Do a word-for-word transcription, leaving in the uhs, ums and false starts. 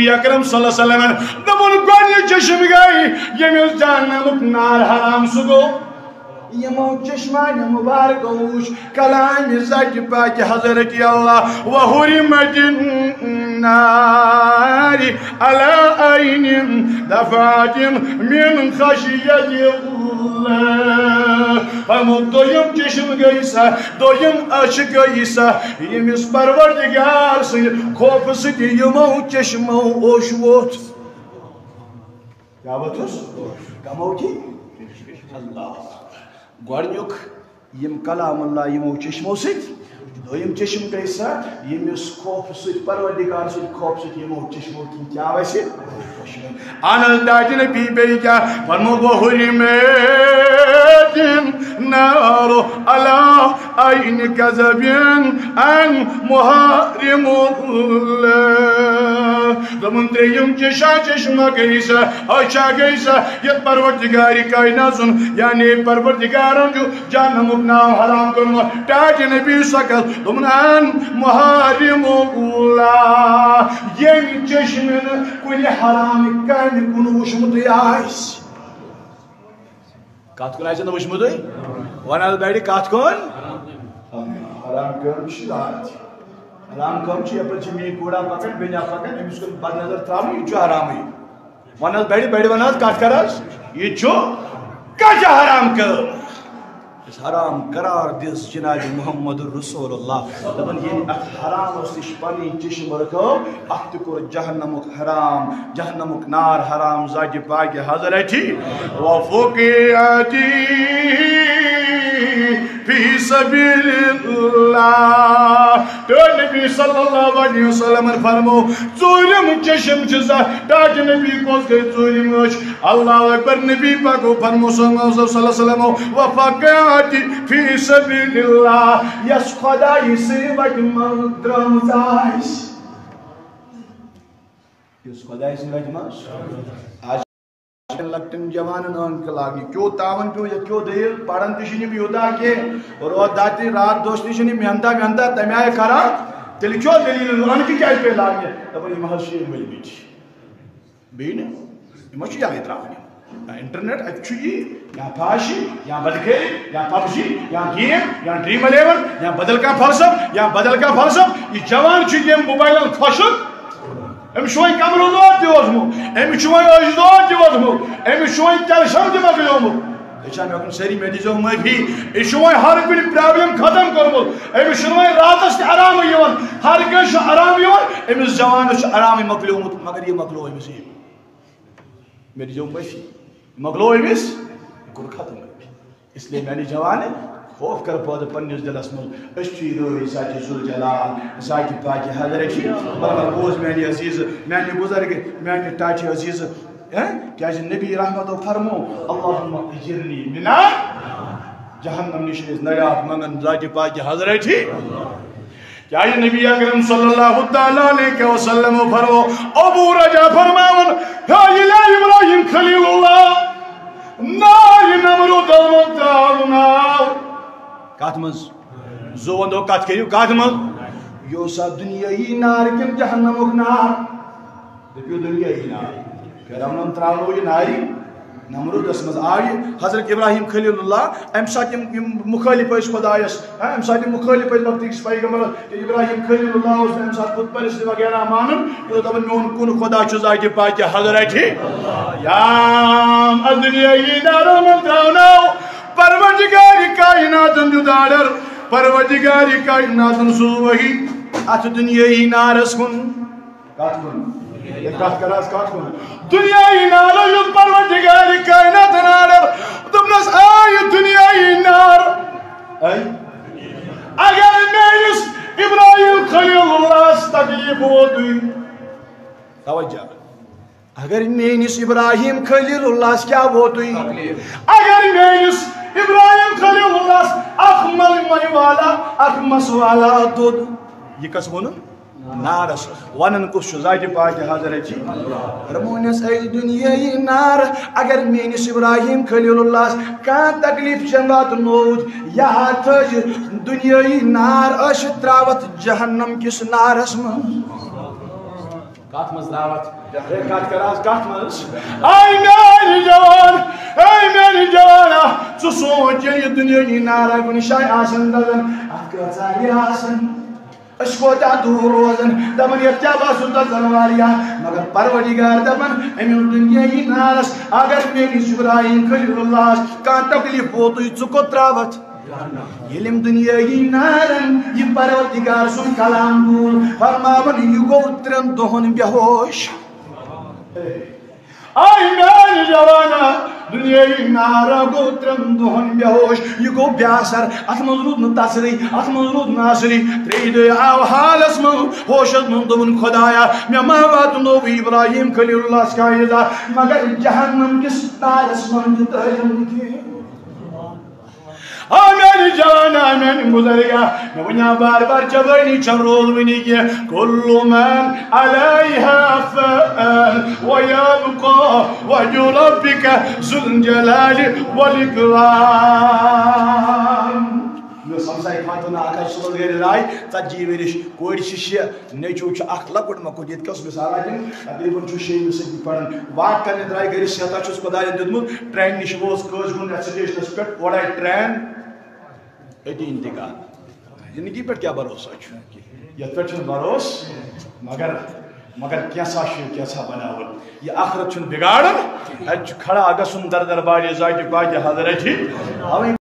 اکرم صلی اللہ علیہ وسلم دوٚپُن، گۄڈٕنیُک چشم گٔے ییٚمِس جہنمُک نار حرام، سُہ گوٚو یِمو چشمانہِ مُبارکو وُچھ کلامِ ذاتِ پاکِ حضرتِ اللہ، وحرمت النار علی عین دفعت من خشیتِ اللہ۔ فرمو، دوٚیِم چشم گٔے سۄ، دوٚیِم أچھ گٔے سۄ، ییٚمِس پروردگار سٕنٛدِ خوفہٕ سۭتۍ یِمو چشمو اوٚش ووٚتھ۔ کیٛاہ ووٚتھُس؟ کمو کی؟ اللہ۔ گۄڈٕنیُک یِم کلام اللہ یِمو چشمو سۭتۍ، دوٚیِم چشم گٔے سۄ، ییٚمِس خوفہٕ سۭتۍ، پروردگار سٕنٛدِ خوفہٕ سۭتۍ یِمو چشمو کِنۍ کیٛاہ وَسہِ؟ انس ٹاٹہِ نبی بیٚیہِ کیٛاہ فرمو؟ وحرمت النار علی عین کذب عن محارم اللہ۔ دوٚپُن، ترٛیٚیِم چشا چشمہ گٔے سۄ، أچھا گٔے سۄ، یَتھ پروردگار کائنات سُنٛد، یعنی پروردگارن چھُ جہنمُک نار حرام کوٚرمُت۔ ٹاٹہِ نبی سۄ کتھ، دوٚپُن، عن محارم اللہ، ییٚمہِ چشمہٕ نہٕ کُنہِ حرام کامہِ کُن وُچھمُتٕے آسہِ۔ کتھ کُن آسہِ نہٕ وُچھمُتٕے؟ ونان بڑِ کتھ کُن؟ حرام کٲم چھِ ذات۔ حرام کٲم چھِ، یپٲرۍ چھِ میٛٲنۍ کوٗرا پکان، بیٚنہِ پکان، أمِس کُن بد نظر ترٛاوٕنۍ، یہِ چھُ حرامٕے۔ ون حظ بڑِ، بڑِ ون حظ، کتھ کر حظ؟ یہِ چھُ کتہِ حرام کٲم؟ یُس حرام قرار دِژ جناب محمد رسول اللہ، دپان ییٚلہِ اتھ حرامس نِش پنٕنۍ چشم رکٲو، اتھ تہِ کوٚر جہنمُک حرام، جہنمُک نار حرام ذاتِ پاکِ حضرتِ۔ وفقیاتی فی سبیل اللہ۔ تہٕ نبی صلی اللہ علیہ وسلم فرمو، ژوٗرِم چشم چھِ سۄ، ٹاٹہِ نبی کۄس گٔے ژوٗرِم أچھ؟ اللہ اکبر۔ نبی پاکو فرمو صلی اللہ علیہ وسلم، وفقیاتی فی سبیل اللہ، یۄس خدایہِ سٕنٛدِ وتہِ منٛز درٛٲمٕژ آسہِ۔ یُس خۄداے سٕنٛدِ وَتہِ منٛز۔ آز چھِ لۄکٹٮ۪ن جوانن أنٛکہٕ لاگنہِ۔ کیو تاوَن پیوٚو، یَتھ کیو دٔلیٖل، پَران تہِ چھِنہٕ یِم یوٗتاہ کینٛہہ۔ روز دار تہِ راتھ دۄہ تہِ چھِنہٕ یِم محنتہ وحنتہ تَمہِ آیہِ کَران۔ تیٚلہِ کیو دٔلیٖل، أنٛکہٕ کیٛازِ پیٚیہِ لاگنہِ؟ دَپان، یِم حظ چھِ یِم ؤلۍ مٕتۍ۔ بیٚیہِ نہٕ، یِم حظ چھِ یَلَے ترٛاوان یِم۔ یا انٹرنیٹ، اتہِ چھُ یہِ، یا فحاشی، یا بدکاری، یا پب جی، یا گیم، یا ڈریم الیون، یا بدل کانٛہہ فلسفہٕ، یا بدل کانٛہہ فلسفہٕ۔ یہِ جوان چھُ ییٚمۍ موبایلن خۄشک۔ أمِس چھُ وۄنۍ کمرٕ دود تہِ ووٚتھمُت، أمِس چھُ وۄنۍ أچھ دود تہِ ووٚتھمُت، أمِس چھُ وۄنۍ کیلشیم تہِ مۄکلیومُت۔ أسۍ چھا مےٚ کُن سٲری، مےٚ دیٖزیو معٲفی۔ یہِ چھُ وۄنۍ ہر کُنہِ پرابلم ختم کوٚرمُت۔ أمِس چھُنہٕ وۄنۍ راتس تہِ آرامٕے یِوان، ہر کٲنٛسہِ چھُ آرام یِوان، أمِس جوانس چھُ آرامٕے مۄکلیومُت، مگر یہِ مۄکلیو أمِس یہِ۔ مےٚ دیٖزیو معٲفی۔ مۄکلو أمِس، یہِ کوٚر ختم أمِس۔ اس لیے میانہِ جوانہِ، خوف کر پٲدٕ پننِس دِلس منٛز۔ أسۍ چھِ یہِ رٲے ذاتِ ذوالجلال، ذاتِ پاکِ حضرت چھِ۔ مگر بوز میانہِ عزیٖز، میانہِ بُزرگ، میانہِ ٹاٹھہِ عزیٖز، ہیں؟ کیازِ نبی رحمتو فرمو، اللہم اجرنی من جہنم نِش ٲسۍ نجات منگان ذاتِ پاکِ حضرت چھِ۔ کیٛازِ نبی اکرم صلی اللہ تعالیٰ علیہ وسلم فرمو، ابو رجا فرماوان، ہا ییٚلہِ ابراہیم خلیل اللہ نارِ نمرود منٛز ترٛاونہٕ آو۔ کتھ منٛز؟ زوون دو کتھ کٔرِو، کتھ منٛز؟ یہِ اوسا دُنیٲیی نار کِنہٕ جہنمُک نار؟ دٔپِو دُنیٲیی نار۔ فرعونن ترٛاونوو یہِ نارِ نمرودس منٛز۔ آو یہِ حضرت ابراہیم خلیل اللہ، امہِ ساتہٕ یِم، یِم مُخٲلِف ٲسۍ خۄدایس، ہاں، امہِ ساتہٕ یِم مُخٲلِف ٲسۍ وقتٕکِس پیغمبرس، تہٕ ابراہیم خلیل اللہ اوس نہٕ امہِ ساتہٕ بُت پرستی وغیرہ مانان، یہِ اوس دپان، میون کُن خۄدا چھُ ذاتِ پاکِ حضرت چھِ۔ یا ادنیٲیی نارو منٛز ترٛاوناو، پروردگارِ کائناتن دیُت آرڈر، پروردگارِ کائناتن سوز وحی اتھ دُنیٲیی نارس کُن۔ کتھ کُن؟ ہے، کتھ کر حظ، کتھ کُن؟ دُنیٲیی نارو یُس پروردگارِ کائناتن آرڈر، دوٚپنس، آے دُنیٲیی نار۔ اے؟ اگر میٲنِس ابراہیم خلیل اللہس تکلیف ووتُے۔ توجہ۔ اگر میٲنِس ابراہیم خلیل اللہس کیٛاہ ووتُے؟ تکلیف۔ اگر میٲنِس ابراہیم خلیل اللہس اکھ ململ والا، اکھ مس والا دود۔ یہِ کس ووٚنُن؟ نارس۔ ونان کُس چھُ؟ ذاتِ پاکِ حضرت چھِ۔ رمونس اے دُنیٲیی نار، اگر میٲنِس ابراہیم خلیل اللہس کانٛہہ تکلیف چھم واتنووُت، یہِ ہا تھٲوزِ دُنیٲیی نار ٲسِتھ ترٛاوتھ جہنم کِس نارس منٛز۔ کتھ منٛز دعوت؟ ہے، کتھ کر آز، کتھ منٛز؟ اے میانہِ جوان، اے میانہِ جوانا، ژٕ سونٛچ، ییٚلہِ یہِ دُنیٲوی نارا کُنہِ جایہِ آسن دزان، اتھ کۭژاہ یہِ آسن؟ أسۍ کوتاہ دوٗر روزان، دپان یتھ کیٛاہ باسُن تتھ زن واریاہ، مگر پروردگار دپان أمِس دُنیٲوی نارس اگر میٲنِس ابراہیم خلیل اللہس کانٛہہ تکلیف ووتُے، ژٕ کوٚت تراوتھ؟ ییٚلہِ أمۍ دُنیٲوی نارن یہِ پروردگار سُنٛد کلام بوٗز، فرماوان، یہِ گوٚو ترٛٮ۪ن دۄہن بے ہوش۔ آے میانہِ جوانا، دُنیٲوی نارا گوٚو ترٛٮ۪ن دۄہن بے ہوش، یہِ گوٚو بے اثر، اتھ منٛز روٗد نہٕ تسرٕے، اتھ منٛز روٗد نہٕ اثرٕے۔ ترٛیٚیہِ دۄہہِ آو حالس منٛز ہوشس منٛز، دوٚپُن، خدایا، مےٚ ما واتنوو ابراہیم خلیل اللہس کانٛہہ ایزا، مگر جہنم کِس نارس منٛز تہِ تٲرِم نہٕ کینٛہہ۔ آ میانہِ جان، آ میانہِ بزرگا، مےٚ ؤنیٛا بار بار، جوٲنی چھَنہٕ روزوٕنی کینٛہہ۔ کل من علیہا فان ویبقی وجہ ربک ذو الجلال والاکرام۔ مےٚ اوس ہمسایہِ فاطمہ اکھ حظ صُبحس گرِ درٛاے، ژتجی ؤرِش، کورِ چھِ شےٚ، نیٚچوٗ چھُ اکھ لۄکُٹ مۄکُٹ، ییٚتہِ کیٛاہ اوس مثال اَتہِ، تقریٖباً چھُ شیٚیِمہِ سۭتۍ پَران۔ واک کرنہِ درٛاے گرِ، صحتہ چھُس خۄدایَن دیُتمُت، ٹرٛینہِ نِش ووت کٲج گُنٛد یَتھ سٹیشنَس پٮ۪ٹھ، اورٕ آیہِ ٹرٛین، أتی انتقال۔ زندگی پٮ۪ٹھ کیٛاہ بھروسہ چھُ؟ یَتھ پٮ۪ٹھ چھُنہٕ بھروسہٕ، مگر، مگر کینٛژھا چھُ، کینٛژھا بناوُن۔ یہِ آخرت چھُنہٕ بِگاڑُن، اَتہِ چھُ کھڑا گژھُن در دربارِ ذاتِ پاکِ حضرتِ۔ اَوَے